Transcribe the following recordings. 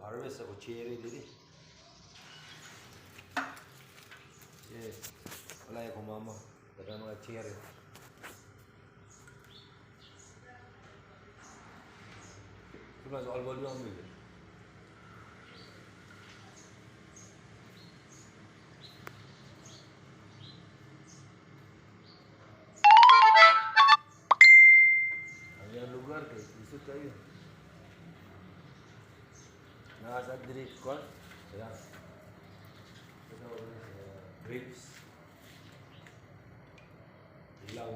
Harvest ako cherry dili. Yes. Wala ako mama. Daga mga cherry. Kuma zo albolu ang bili. Ang iyang lugar kay lisod kayo. Nasa diri kon. Ya. Ito grapes. Ilaw.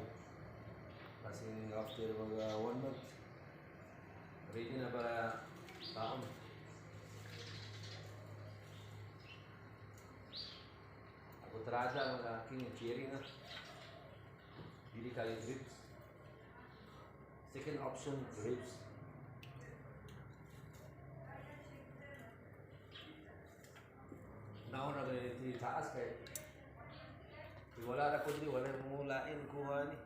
Kasi after mga one month, ready na para taon. Ako trada mga kini cherry na. Dili kayo grapes. Second option, grapes. Naon na ganito taas kay wala ra ko diri, wala mo lain kuha ni.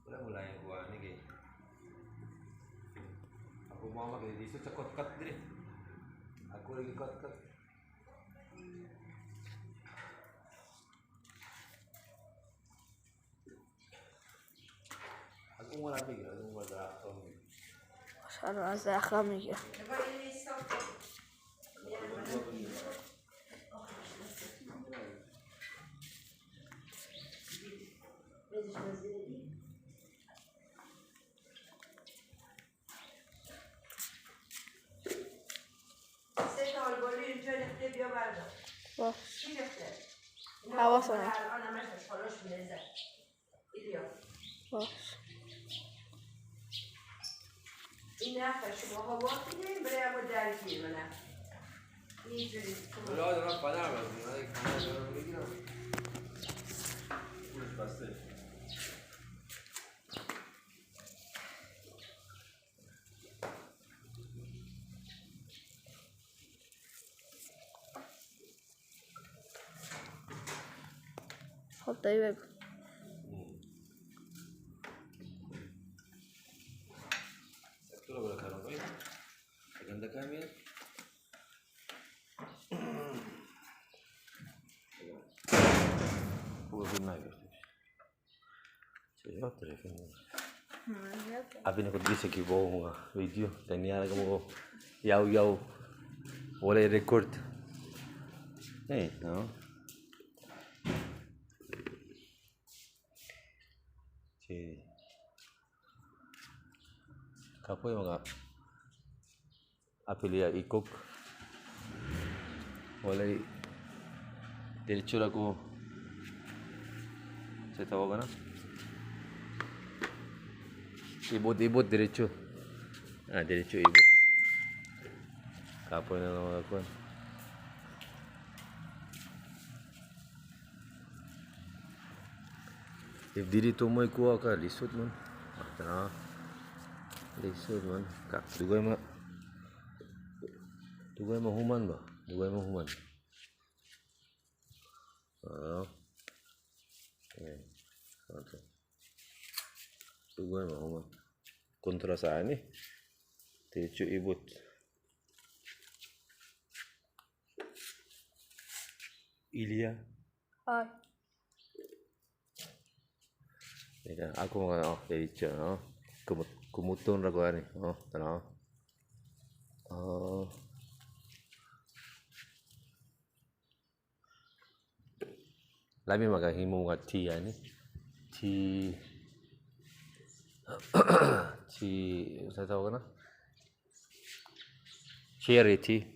Wala mo lain kuha ni kay. Ako mama kay dito sa kot-kot diri. Ako lagi kot-kot. Ako wala bigla, ako wala ako. از اخلاق میگه. سه تا آلبالو اینجا ریخته، بیا بردار. باش. چی ریخته؟ حواسم. الان همش اشخالاش میرزه ایلیا. باش. این نخ شما ها باختیم برای اما درگیر منم اینجوری. Wala na pala, wala. پولش بسته. خب دایی، بگو. Sakto ra wala karon oy. Maganda kami yan. Telefon. Abi na ko diri sa kibo mga video. Tanya ka mo yaw yaw. Wala record. Eh, no? Si Kapoy mga apilia i-cook. Wala diretso ra ko sa tawag na. Ibot-ibot diretso. Ah, diretso ibot. Kapoy na mga kuan. If dili to mo ikuha ka, lisod man. Ah, tara. Lisod man. Ka, dugay ma. Dugay mahuman ba? Dugay mahuman. Ah. Eh. Okay. Dugay mahuman. Kontra sa ani. Diretso ibot. Ilya. Ay. Teka, ako mga oh, diretso, no? Kumuton ra ko ani. Oh, tanaw. Oh. Lami magahimo mga tea ani. Tea tea sa tawag na? Cherry tea.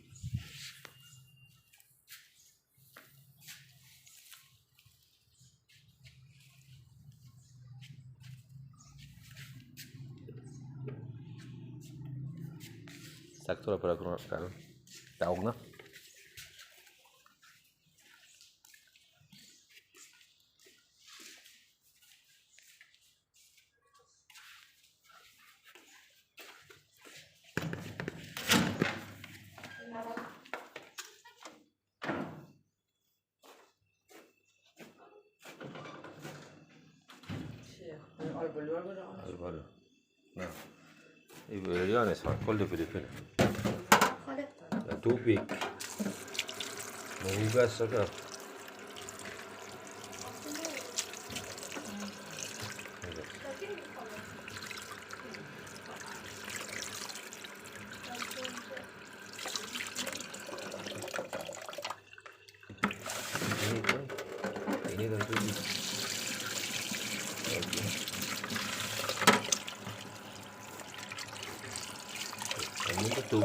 Sakto ra para karon. Taog na. چیه؟ آلبالو رو Albalo. Na. Iverianes, kolde Filipino. tubig. Mahugas ka. Init eh. Init ang tubig. Okay. Ang tubig.